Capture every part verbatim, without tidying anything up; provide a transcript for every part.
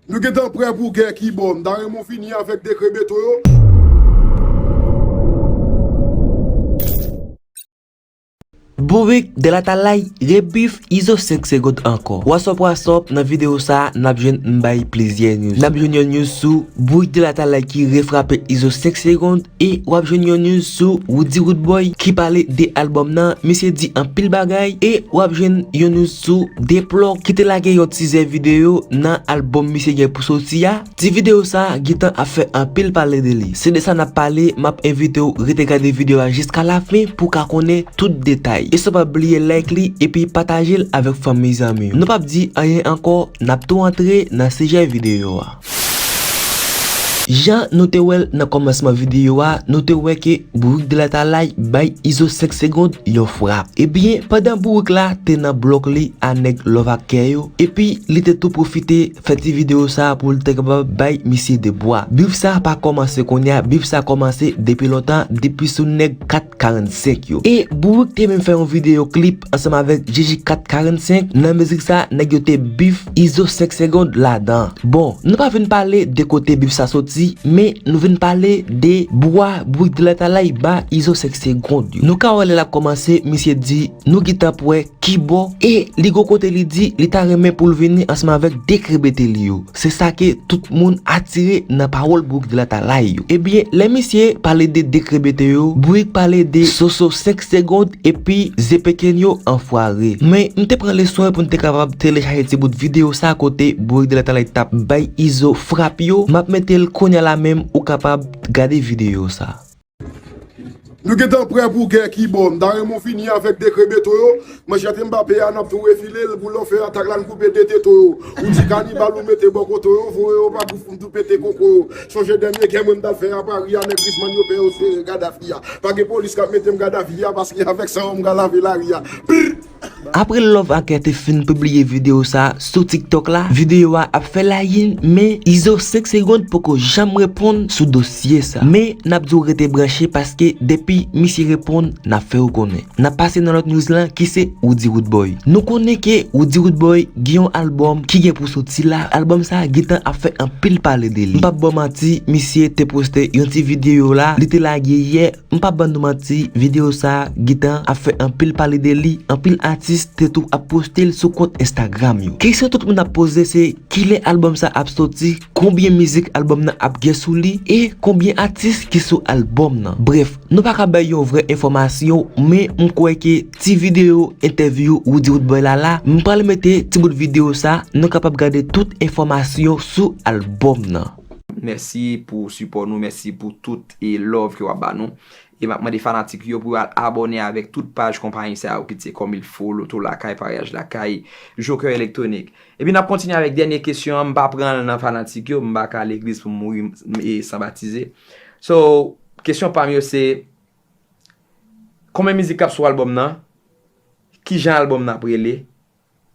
Nou gentan prè pou gè ki bò. M ta renmen w fini avèk dekrè beton yo. Bourik de la Talay rebif Izo senk segonn ankò. What's up, what's up? Nan videyo sa a, n ap jwenn m bay plizyè news. N ap jwenn yon news sou Bourik de la Talay ki refrape Izo senk segonn e w ap jwenn yon news sou Roody Roodboy ki pale de albòm nan. Misye di anpil bagay e w ap jwenn yon news sou Deplòk ki te lage yon tizè videyo nan albòm misye gen pou soti a. Ti videyo sa a gentan ap fè anpil pale de li. Se de sa n ap pale, m ap envite w rete gade videyo a jiska lafen pou w ka konnen tout detay. E san pa bliye like li epi pataje l avèk fanmi zanmi w. Nou p ap di anyen ankò, n ap tou antre nan sijè videyo a. Jan nou te wè l nan kòmansman videyo a, nou te wè ke Bourik de la Talay bay Izo senk segonn yon frap. Ebyen, pandan Bourik la te nan blòk li a nèg Love ak Kè yo, epi li te tou pwofite fè ti videyo sa a pou l te kapab bay misye de bwa. Bif sa a pa kòmanse kounye a, bif sa a kòmanse depi lontan, depi sou nèg kat karannsenk yo. E Bourik te menm fè yon videyo klip ansanm avèk J J kat karannsenk. Nan mizik sa a, nèg yo te bif Izo senk segonn ladan. Bon, nou pa vin pale de kote bif sa soti, men nou vin pale de bwa Bourik de la Talay ba Izo senk segonn yo. Nou ka wè lè l ap kòmanse, misye di, nou gentan prè ki bò, e li gon kote li di li ta renmen pou l vini ansanm avèk de krebete li yo. Se sa ke tout moun atire nan pawòl Bourik de la Talay yo. Ebyen, lè misye pale de de krebete yo, Bourik pale de Soso senk segonn epi Zepeken yo anfware. Men, m te pran le swen pou n te kapab telechaje ti bout videyo sa kote Bourik de la Talay t ap bay Izo frap yo. M ap mete l kounye a la menm, ou kapab gade videyo sa. Nou gentan prè pou gè ki bò. M ta renmen w fini avèk dekrè beton yo. Manchèt Mbappé a, n ap tou refile l pou lè w fè atak la, n koupe de teto yo. Ou di kanibal, ou mete bò koto yo, voye yo pa pou foum tou pete koko yo. Sonje dènye gè mwen m t al fè a Pari a, nèg Griezmann yo pè yo sere Gaddafi a. Pa gen polis k ap mete m Gaddafi a, paske avèk san an m ka lave lari a. Brrr! Apre Love ak Kè te fin pibliye videyo sa sou TikTok la, videyo a ap fè laying, men Izo senk segonn poko janm reponn sou dosye sa. Men n ap di w rete branche paske depi misye reponn, n ap fè w konnen. N ap pase nan lòt news lan ki se Roody Roodboy. Nou konnen ke Roody Roodboy gen yon albòm ki gen pou soti la. Albòm sa gentan ap fè anpil pale de li. M p ap ba w manti, misye te poste yon ti videyo la, li te lage yè. M p ap ban nou manti, videyo sa a gentan ap fè anpil pale de li, anpil atis te tou ap poste l sou kont Instagram yo. Kesyon tout moun ap poze se, kilè albòm sa ap soti, konbyen mizik albòm nan ap gen sou li, e konbyen atis ki sou albòm nan. Brèf, nou pa ka bay yon vrè enfòmasyon, men m kwè ke ti videyo entèvyou Roody Roodboy la la, m pral mete ti bout videyo sa, nou kapab gade tout enfòmasyon sou albòm nan. Mèsi pou sipò nou, mèsi pou tout e love ke w ap ba nou. E m ap mande fanatik yo pou yo al abòne avèk tout paj konpayi sa yo, kit se Comme il faut, Loto Lakay, Paryaj Lakay, Joker Elektronik. Epi n ap kontinye avèk dènye kesyon an, m pa pran l nan fanatik yo, m pa ka al legliz pou m mouri e san batize. So, kesyon pa m yo se, konbyen mizik k ap sou albòm nan? Kijan albòm nan ap rele?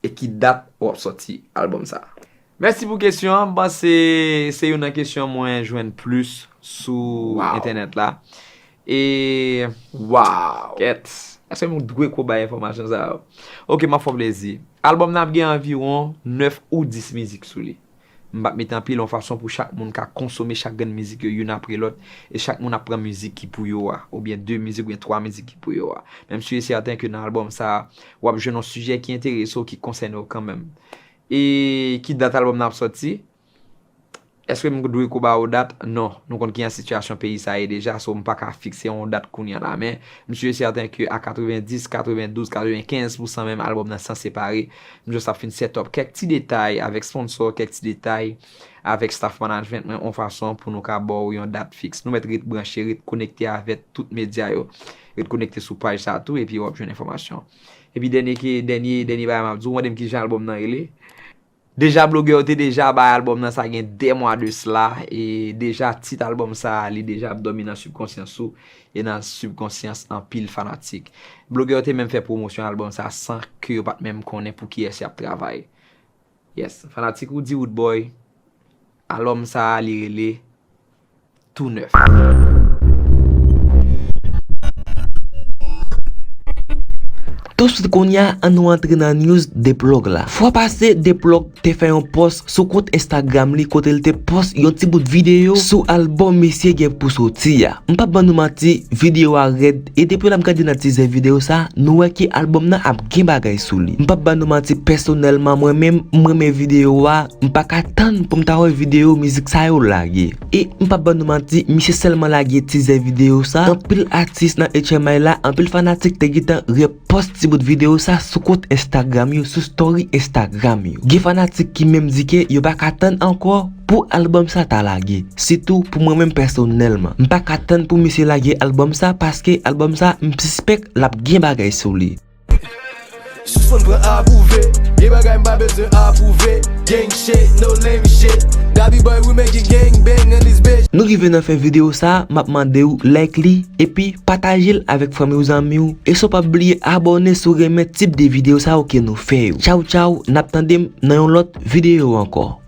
E ki dat w ap sòti albòm sa a? Mèsi pou kesyon an. M panse se youn nan kesyon mwen jwenn plis sou entènèt la. E, waw, kèt, èske m dwe ko bay enfòmasyon sa yo? Oke, m ap fè w plezi. Albòm nan ap gen anviwon nèf ou dis mizik sou li. M p ap mete anpil, yon fason pou chak moun ka konsome chak grenn mizik yo youn apre lòt, e chak moun ap pran mizik ki pou yo a, oubyen de mizik oubyen twa mizik ki pou yo a. Men m si e sèten ke nan albòm sa a, w ap jwenn yon sijè ki enterese w, ki konsène w kanmenm. E ki dat albòm nan ap sòti? Èske m dwe ko ba w dat? Non. Nou konn kijan sitiyasyon peyi sa a ye deja, so m pa ka fikse yon dat kounye a la, men m si e sèten ke a katrevenndis, katrevendouz, katrevenkenz pousan menm albòm nan sanse pare. M just ap fin set up kèk ti detay avèk sponsor, kèk ti detay avèk staff management mwen, yon fason pou nou ka ba w yon dat fiks. Nou mèt ret branche, ret konekte avèk tout medya yo, ret konekte sou paj sa a tou, epi w ap jwenn enfòmasyon. Epi dènye ke, dènye, dènye bagay m ap di w, ou mande m kijan albòm nan rele. Deja blogè yo te deja bay albòm nan sa gen de mwa de sla, e deja tit albòm sa a, li deja ap dòmi nan sibkonsyans ou e nan sibkonsyans anpil fanatik. Blogè yo te menm fè pwomosyon albòm sa a san ke yo pa t menm konnen pou kiyès y ap travay. Yes, fanatik Roody Roodboy, albòm sa a li rele Tou Nèf. Touswit kounye a, ann nou antre nan news Dplog la. Fwa pase, Dplog te fè yon pòs sou kont Instagram li kote l te pòs yon ti bout videyo sou albòm misye gen pou soti a. M p ap ban nou manti, videyo a rèd, e depi lè m gade nan tizè videyo sa, nou wè ke albòm nan ap gen bagay sou li. M p ap ban nou manti, pèsonèlman mwen menm, m renmen videyo a, m pa ka tann pou m ta wè videyo mizik sa yo lage. E m p ap ban nou manti, misye sèlman lage tizè videyo sa, anpil atis nan H M I la, anpil fanatik te gentan repòs ti bout videyo sa sou kont Instagram yo, sou story Instagram yo. Gen fanatik ki menm di ke yo pa ka tann ankò pou albòm sa ta lage. Sitou pou mwen menm pèsonèlman. M pa ka tann pou misye lage albòm sa paske albòm sa m sispèk l ap gen bagay sou li. Sispann pran apwouve. Gen bagay m pa bezwen apwouve. Gang shit, no lame shit. Gabi boy, we making gang bang in this bitch. Nou rive nan fen videyo sa, m ap mande w like li, epi pataje l avèk fanmi w, zanmi w, e san w pa bliye abòne si w renmen tip de videyo sa yo ke nou fè yo. Tchaw tchaw, n ap tande m nan yon lòt videyo ankò.